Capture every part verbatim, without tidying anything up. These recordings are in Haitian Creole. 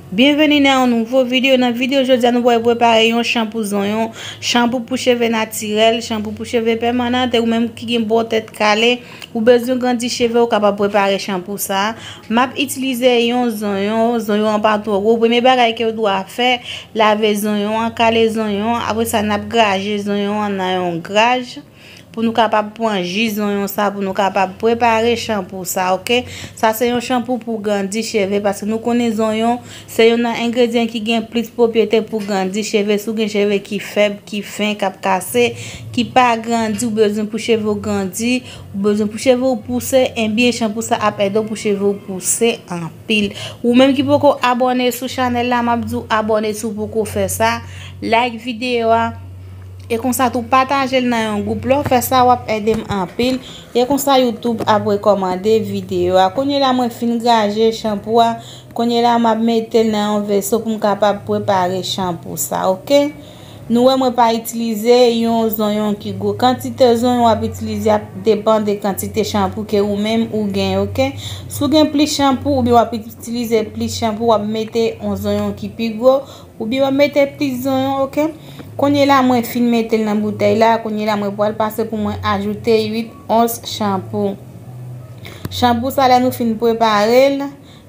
Byenveni nan yon nouvo videyo. Nan videyo jodi a, nou pral prepare yon chanpou zonyon, chanpou pou cheve natirèl, chanpou pou cheve pèmanan, e ou menm ki gen bò tèt kale, ou bezwen grandi cheve, ou kapab prepare chanpou sa. M ap itilize yon zonyon, zonyon an pa twò gwo. Premye bagay ke w dwe fè, lave zonyon an, kale zonyon an, apre sa n ap graje zonyon an nan yon graj. Pou nou kapab pran ji zonyon sa, pou nou kapab prepare chanpou sa, oke? Sa se yon chanpou pou grandi cheve, paske nou konnen zonyon se youn nan engredyan ki gen plis pwopriyete pou grandi cheve. Si w gen cheve ki fèb, ki fen, k ap kase, ki pa grandi, ou bezwen pou cheve w grandi, ou bezwen pou cheve w pouse, ebyen chanpou sa ap ede w pou cheve w pouse anpil. Ou menm ki poko abòne sou chanèl la, m ap di w abòne si w poko fè sa, like videyo a, e konsa tou pataje l nan yon gwoup. Lè w fè sa, w ap ede m anpil. E konsa YouTube ap rekòmande videyo a. Kounye la mwen fin graje chanpou a. Kounye la m ap mete l nan yon veso pou m kapab prepare chanpou sa, oke? Nou wè mwen pa itilize yon zonyon ki gwo. Kantite zonyon w ap itilize ap depann de kantite chanpou ke ou menm ou gen, oke? Si w gen plis chanpou oubyen w ap itilize plis chanpou, w ap mete yon zonyon ki pi gwo. Oubyen w ap mete plis zonyon, oke? Kounye la, mwen fin mete l nan boutèy la. Kounye la, mwen pral pase pou mwen ajoute uit ons chanpou. Chanpou sa, lè nou fin prepare l,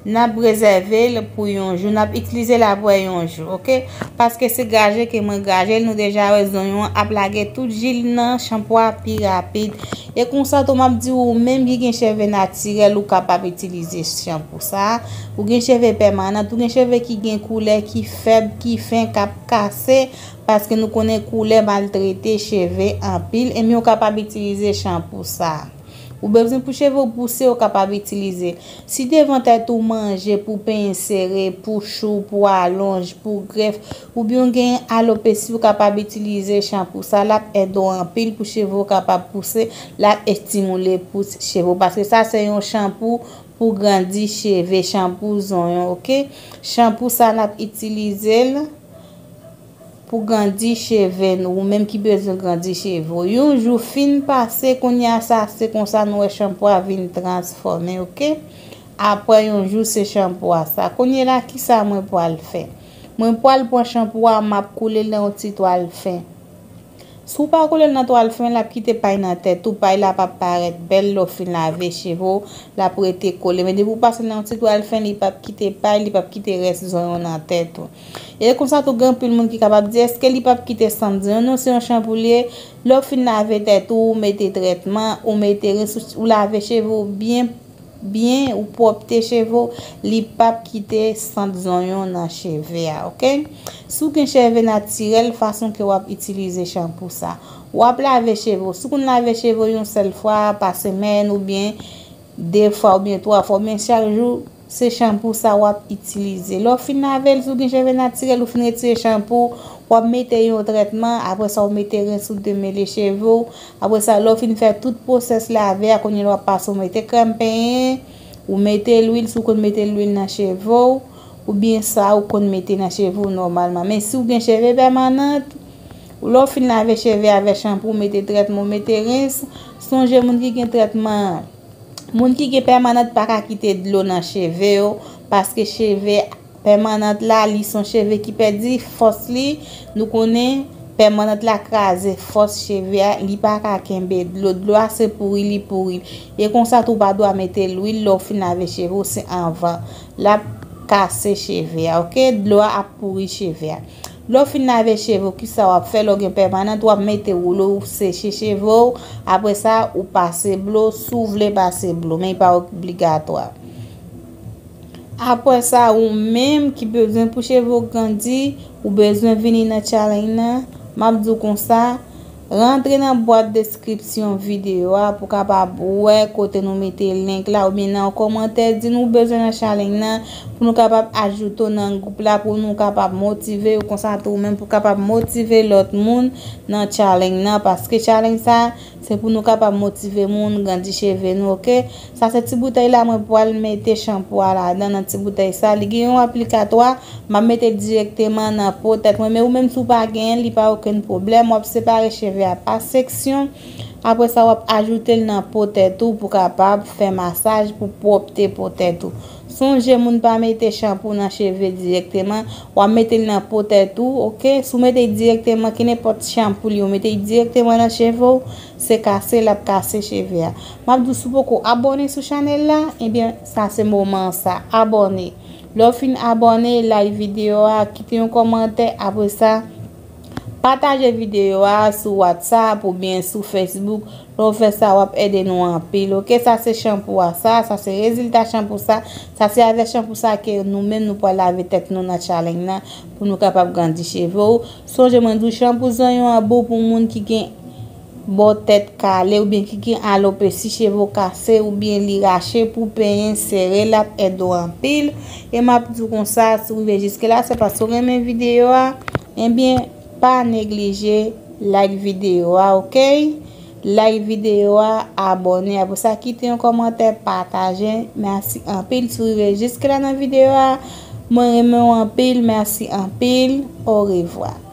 n ap rezève l pou yon jou. N ap itilize l apre yon jou, oke? Paske se graje ke mwen graje l, nou deja wè zonyon an ap lage tout ji l nan chanpou a pi rapid. E konsa tou, m ap di ou menm ki gen cheve natirèl, ou kapab itilize chanpou sa. Ou gen cheve pèmanan, ou gen cheve ki gen koulè, ki fèb, ki fen, k ap kase, paske nou konnen koulè maltrete cheve anpil, ebyen ou kapab itilize chanpou sa. Ou bezwen pou cheve w pouse, ou kapab itilize. Si devan tèt ou manje pou penyen sere, pou chou, pou alonj, pou grèf, oubyen w gen alopesi, ou kapab itilize chanpou sa. L ap ede w anpil pou cheve w kapab pouse, l ap estimile pous cheve w. Paske sa se yon chanpou pou grandi cheve, chanpou zonyon, oke? Chanpou sa n ap itilize l pou grandi cheve nou, ou menm ki bezwen grandi cheve w. Yon jou fin pase, kounye a sa se konsa nou wè chanpou a vin transfòme, oke? Apre yon jou se chanpou a sa. Kounye la, kisa mwen pral fè? Mwen pral pran chanpou a, m ap koule l nan yon ti twal fen. Si w pa koule l nan twal fen, l ap kite pay nan tèt ou, pay la p ap parèt bèl lè w fin lave cheve w, l ap rete kole. Men depi w pase l nan yon ti twal fen, li p ap kite pay, li p ap kite rès zonyon nan tèt ou. E konsa tou, gen anpil moun ki kapab di, èske li p ap kite sant zonyon? Non, se yon chanpou li ye. Lè w fin lave tèt ou, ou mete trètman, ou mete rens, ou lave cheve w byen, byen, ou pwòpte cheve w, li p ap kite sant zonyon nan cheve a, oke? Si w gen cheve natirèl, fason ke w ap itilize chanpou sa. W ap lave cheve w. Si w konn lave cheve w yon sèl fwa pa semèn oubyen de fwa oubyen twa fwa oubyen chak jou, se chanpou sa w ap itilize. Lè w fin lave l, si w gen cheve natirèl, ou fin retire chanpou, w ap mete yon trètman, apre sa w mete rens ou demele cheve w. Apre sa, lè w fin fè tout pwosès lave a, kounye a w ap pase w mete krèm penyen, ou mete lwil, si w konn mete lwil nan cheve w, oubyen sa ou konn mete nan cheve w nòmalman. Men si w gen cheve pèmanant, lè w fin lave cheve avèk chanpou, w mete trètman, w mete rens, sonje moun ki gen trètman, moun ki gen pèmanant pa ka kite dlo nan cheve yo, paske cheve pèmanant la, li se yon cheve ki pèdi fòs li. Nou konnen pèmanant la kraze fòs cheve a, li pa ka kenbe dlo. Dlo a se pouri li pouri. E konsa tou, w pa dwa mete lwil lè w fin lave cheve w, se anvan l ap kase cheve a, oke? Dlo a ap pouri cheve a. Lè w fin lave cheve w, kisa w ap fè? Lè w gen pèmanant, w ap mete woulo, w seche cheve w. Apre sa, ou pase blo, si w vle pase blo, men li pa obligatwa. Apre sa, ou menm ki bezwen pou cheve w grandi, ou bezwen vini nan challenge nan, m ap di w konsa, rantre nan bwat deskripsyon videyo a pou w kapab wè kote nou mete link la, oubyen nan yon kòmantè, di nou w bezwen nan challenge nan, pou nou kapab ajoute w nan gwoup la, pou nou kapab motive w, konsa tou ou menm pou w kapab motive lòt moun nan challenge nan, paske challenge sa, se pou nou kapab motive moun, grandi cheve nou, oke? Sa se ti boutèy la, mwen pral mete chanpou a ladan, nan ti boutèy sa. Li gen yon aplikatwa, m ap mete l dirèkteman nan po tèt mwen. Men ou menm, si w pa genyen l, li pa okenn pwoblèm. W ap separe cheve a pa seksyon. Apre sa, w ap ajoute l nan po tèt ou pou kapab fè masaj pou pwòpte po tèt ou. Sonje, moun pa mete chanpou nan cheve dirèkteman, w ap mete l nan po tèt ou, oke? Si w mete l dirèkteman, kenenpòt chanpou li, ou mete l dirèkteman nan cheve w, se kase l ap kase cheve a. M ap di w, si w poko abòne sou chanèl la, ebyen, sa se moman sa, abòne. Lè w fin abòne, like videyo a, kite yon kòmantè, apre sa, pataje videyo a sou WhatsApp oubyen sou Facebook. Lè w fè sa, w ap ede nou anpil, oke? Sa se chanpou a, sa, sa se rezilta chanpou sa. Sa se avèk chanpou sa ke nou menm nou pral lave tèt nou nan challenge nan pou nou kapab grandi cheve w. Sonje mwen di w, chanpou zonyon an bon pou moun ki gen bò tèt kale oubyen ki gen alopesi, cheve w kase oubyen li rache, pou penyen, sere l ap ede w anpil. E m ap di w konsa, si w rive jiske la, se paske w renmen videyo a, ebyen, pa neglije like videyo a, oke? Like videyo a, abòne, apre sa kite yon kòmantè, pataje. Mèsi anpil si w rive jiske la nan videyo a. Mwen renmen w anpil, mèsi anpil. Orevwa.